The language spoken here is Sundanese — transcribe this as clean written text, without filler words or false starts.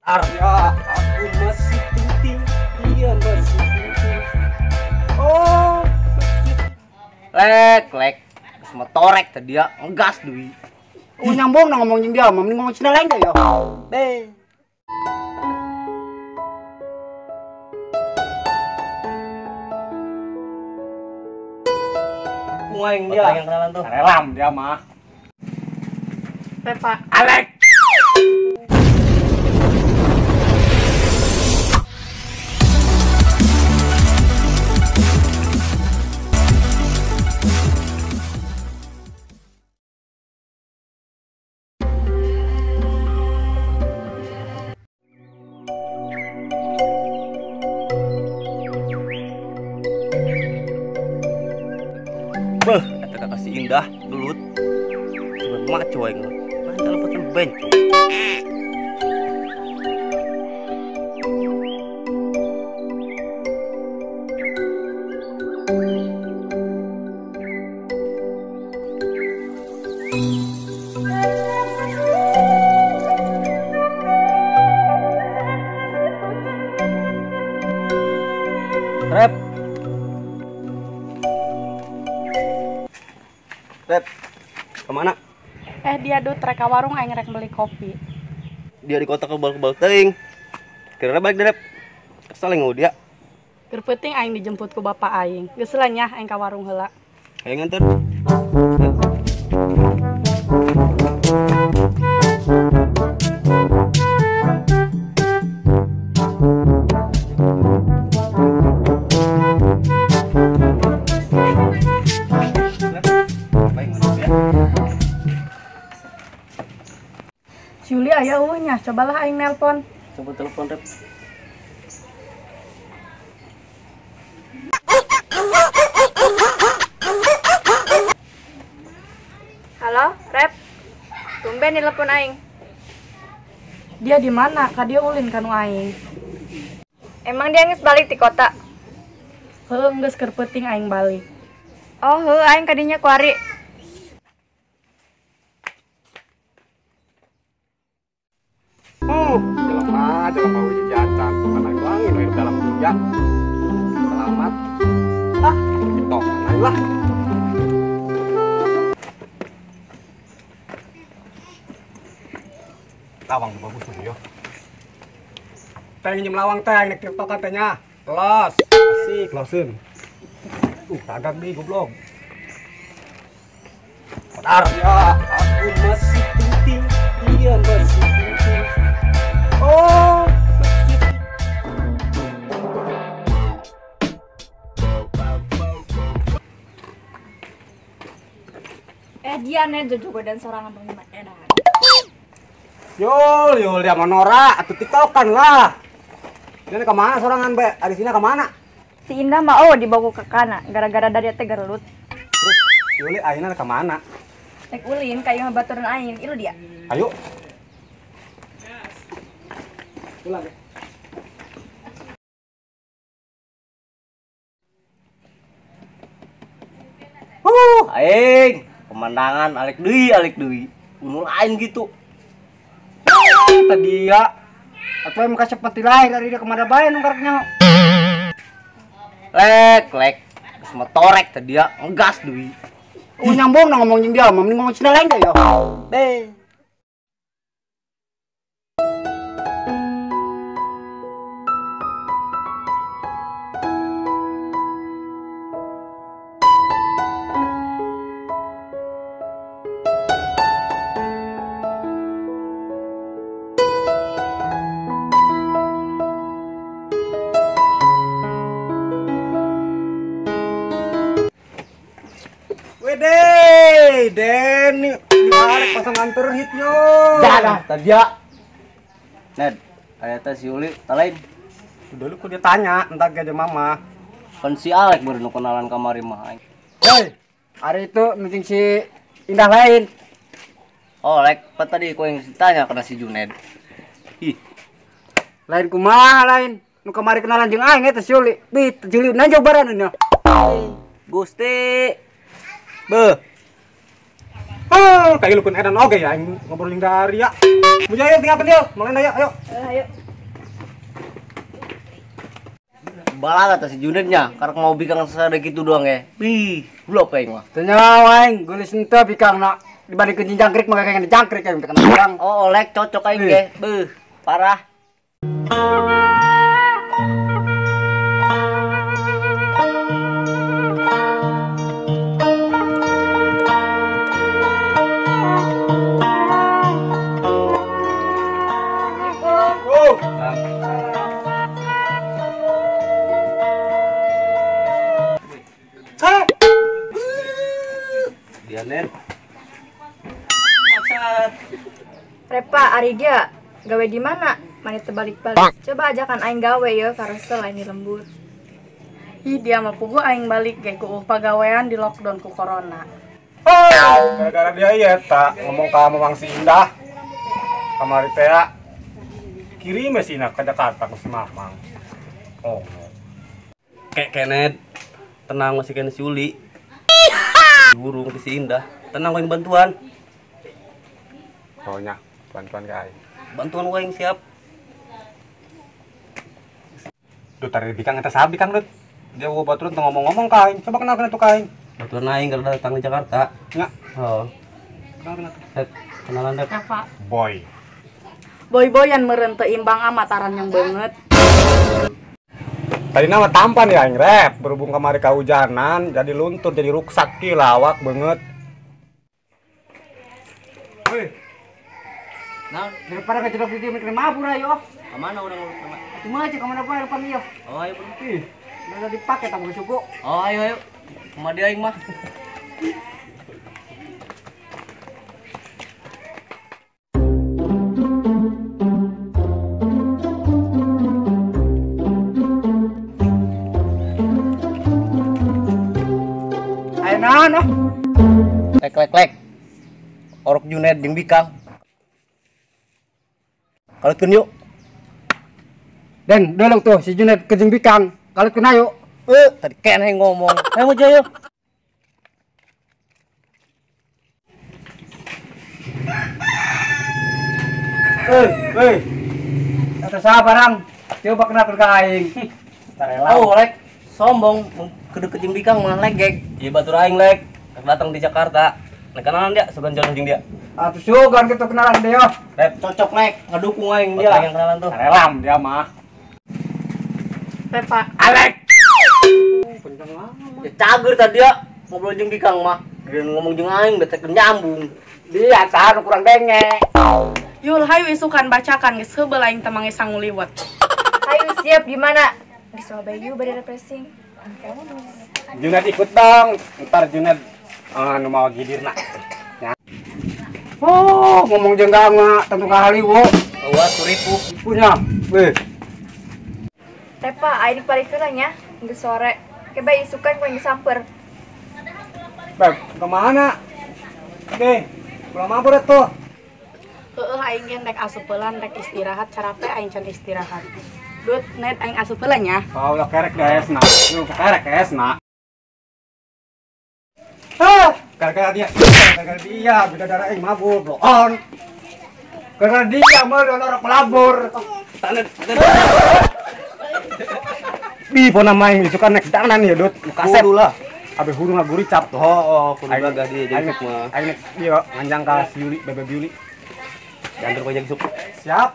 Arya, aku masih penting, dia masih penting. Oh, masih. Lek, lek. Terus motorek tadi ya, ngegas deui. Oh, nyambung na ngomong jeung dia, mending ngomong Cina lain ya. Be. Aing dia yang kenalan tuh. Relam dia mah. Pepa. Alek. Beuh, eta kakak si Indah gelut. Cuma maco aing mah. Mana telepon bencong. Rep. Rep, kemana? Dia dut rek ka warung aing rek beli kopi. Dia di kota kebal-kebal teuing. Kira-kira balik deh, Rep. Kesel aing dia. Keur peuting aing dijemput ku bapak aing. Geus lah nya aing ka warung heula. Ayo nganter. Juli aya eueuh nya, cobalah aing nelpon. Coba telepon, Rep. Halo, Rep. Tumben nelpon aing. Dia di mana? Ka dia ulin kanu aing. Emang dia geus balik ti kota? Heuh, geus keur peuting aing balik. Oh, heuh aing kadinya kuari. Jelema hiji jacan, bukan aing langit we dalam hujan. Selamat. Ah, tiktokan lah. Lawang bagus tuh yo. Teh nginjem lawang teh nek tiktokan teh nya. Kelas. Asik, loseun. Ragak di goblok. Arya, aku masih penting, dia masih penting. Oh, masih. Dia nih jojogo dan sorangan pengen edan. Yul, yul dia menora atau tiktokan lah. Dia kemana sorangan be? Ada sini kemana? Si Indah mah oh dibawa ke kana gara-gara dari teh gerelut. Terus Yuli ayeuna kemana? Rek ulin ka imah baturan aing, ilu dia. Ayo. Pulang ya. Aing pemandangan alek deui. Unul aing gitu. Tadi ya. Atuh emang kasep mati lahir dari dia kemana bae nu kareknya. Lek, lek. Terus motorek tadi ya, ngegas deui. Oh, nyambung na ngomong jeung dia, mending ngomong Cina lain ya. Be. Wede, Denny, balik pasangan terhit yo. Dah, tadi ya. Ned, aya teh si Yuli, talain. Udah lu kok dia tanya, entar gajah mama. Kan si Alek baru nu kenalan kamari mah aing. Hei, hari itu meeting si Indah lain. Oh, Lek, apa tadi kau yang ditanya kena si Juned. Ih. Lain kumaha lain. Nu kamari kenalan jeung aing eta si Yuli. Bih, Yuli nanjo baran nya. Gusti. Beuh. Oh, kayak lukun edan oge ya aing ngobrol jeung Daria. Mujaya tinggalkeun dia, mulai aya, ayo. Ayo. Balang atas si Junetnya, karena mau bikang sesada gitu doang ya. Ih, belum aing mah. Teu nyawa aing, geulis henteu bikang na dibandingkeun jeung jangkrik mah kayak jangkrik aing teu kena urang. Oh, olek cocok aing ge. Beuh, parah. Repa, ari dia gawe di mana? Mani terbalik-balik. Coba ajakan aing gawe ya, karena lain di lembur. Ih, dia mah puguh aing balik ge ku pagawean di lockdown ku corona. Oh, gara-gara dia ieu eta ngomong ka Mamang si Indah. Kamari teh kirim si Indah ke Jakarta ku si Mamang. Oh. Kek kenet. Tenang masih kena si Uli. Burung si Indah. Tenang aing bantuan. Pokoknya bantuan ke aing. Bantuan aing siap. Duh, tadi bikang eta saha bikang, Dut? Dia bawa baturan teu ngomong-ngomong ka aing. Coba kenalkeun atuh ka aing. Baturan aing keur datang di Jakarta. Nya. Oh. Kenalkeun atuh. Rep, kenalan Rep. Apa? Boy. Boy-boyan meureun teu imbang amat yang banget. Tadi nama tampan ya aing, Rep. Berhubung kamari kahujanan jadi luntur jadi ruksak ki lawak banget. Woi. Nah, daripada kejedok di dia mikir mabur ayo. Kemana urang kemana? Cuma aja kemana bae depan ieu. Oh, ayo bro. Ih, udah dipake tambah suku. Oh, ayo ayo. Kemana dia aing mah? Ayo naon ah. Lek lek lek. Orok Junet jeung bikang. Kalutkeun yuk. Den, dolong tuh si Junet ke jeung bikang. Kalutkeun ayo. Tadi keneh ngomong. Ayo mojo yuk. Hei. Eta saha barang? Coba kenalkeun ka aing. Oh, lek sombong kedeket jeung bikang mah legeg. Ieu batur aing lek. Datang di Jakarta. Nek kenalan dia, sugan jodoh jeung dia. Atuh sugan kitu kenalan dia. Rep, cocok lek, ngedukung aing dia. Yang kenalan tuh. Relam dia mah. Repa. Alek. Kenceng amat. Ya cager tadi ya ngobrol jeung bikang mah. Geus ngomong jeung aing bete nyambung. Dia saha nu kurang denge. Yul, hayu isukan bacakan geus heubeul aing teh manggih sangu liwet. Hayu siap gimana? Di Surabaya bade refreshing. Junet ikut dong. Ntar Junet nu mau gidirna. Oh, ngomong jeung ganga tentu kahaliwo. Eueuh turipu. Punya. Weh. Repa, aing balik heula nya, geus sore. Ke bae isukan ku aing samper. Beb, kemana? Oke, pulang mabur atuh. Heueuh aing ge rek asup heula rek istirahat, carape aing can istirahat. Dut, net aing asup heula nya. Oh, ulah kerek da esna. Lu kerek esna. Ah, gara-gara dia, bidadara aing mabur, bloon. Gara-gara dia mah orang pelabur. Tanah. Bi pona main itu kan nek danan ya, Dut. Kasep lah. Abe hurung lagu ricap tuh. Oh, kudu gagah dia jadi mah. Aing nek dia nganjang ka si Yuli, Bebe Yuli. Diantar ku jeung suk. Siap.